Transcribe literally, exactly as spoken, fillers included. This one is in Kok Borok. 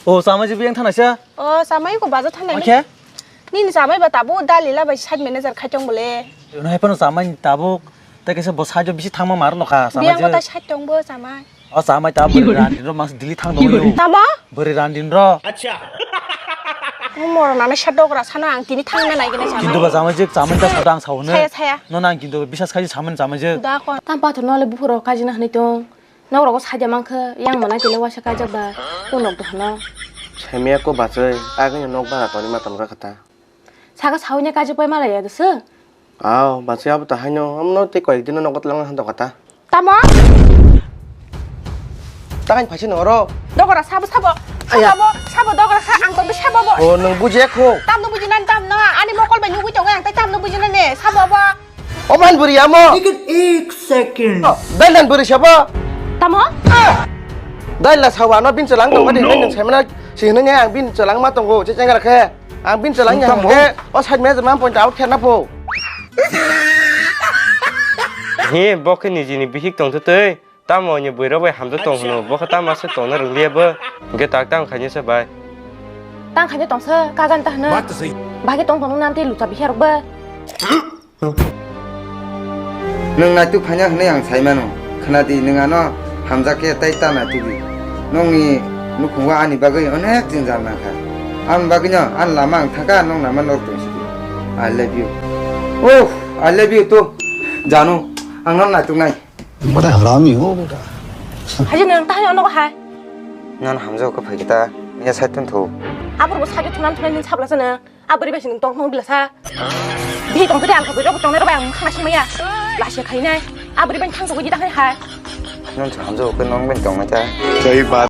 O chamai je biyang thana sa. O chamai ko baja thana. Oke. Nini chamai ba tabuk dalila bai site manager khai tong bole. Ono hai phano chamai tabuk. Tei kaisa bo site o bisi thangma mar no kha chamai je. Biyang ko ta site tong bo chamai. O chamai ta bwrwi randin ro mangsa dili thang tong yo. Tamo? Bwrwi randin ro. Acha. Mo moro nana sa dogra sano ang tini thang na nai gina chamai. Kintu ba chamai je chamai ta sa dang sa hone. Saya, saya. No nang kintu bisas khai chamai chamai je. Da ko. Tam pathor no le buphuro kajina hwnwi tong. Nok rogo saida mankhe, yang mana kile waisa kajak ba, kung nok dohno. Saimaya ko bachai, agini nok bara toni ma tongra kata. Saka sawi ne kajak pai malaya dese. Aw, bachai abo ta haino, amno tei koyek dino nogo tlang han dokata. Tamo? Takan phaisi no oro. Dogora sabo sabo. Aya. Sabo, sabo dogora sa, ang to sabo bo. O, nung bujiya kho. Tam no bujina tam no, ani mokol bai nugui tongo, ang tai tam no bujina ne, sabo bo. Oman buri amo. Lekin ek second. Dailan buri sabo. Tamo? Daila sawa no bin chalang tong mani, nung saimana si hinung ang bin chalang ma tongo, che chengra khe. Ang bin chalang ya khe, o side manager man point out khe na pho. He, bo khe nijini bihik tong thutui. Tamo ni bwrwi rok bai hamjak tong hwno, bo khe tamo se tongna rwngya bo. Hwnkhe tak tang khainwi se bai. Tang khainwi tong se, kagan ta hwno. Bahai khe tong tong nang tei lucha bihai rok ba. Nwng naituk phaina hwnwi ang sai mano. Khna di, nwng ano hamjak khe tei ta naituk di. Nokni nukhungo ani bagwi onek jwngjal nang kha. Aboni bagwino ani lama ang thang kha, nokno ama norok tong sidi. I love you. Uff, I love you too. Janu, ang no naituk nai. बड़ा हरामी हो बेटा। Haji nwng tahai ono hai. Nang hamjak khe phai kita, ya sai tun thu. Abor bo sai thunam thunai nin sabla sana. Abori bai sing tong thong bila sa. Bi tong tadi ang khabui rok tong ro bai ang khana sing maya. Lasi khai nai. Abori bai thang tong di tahai hai. Nang hamjak khe nang ben tong ta. Sahi baat.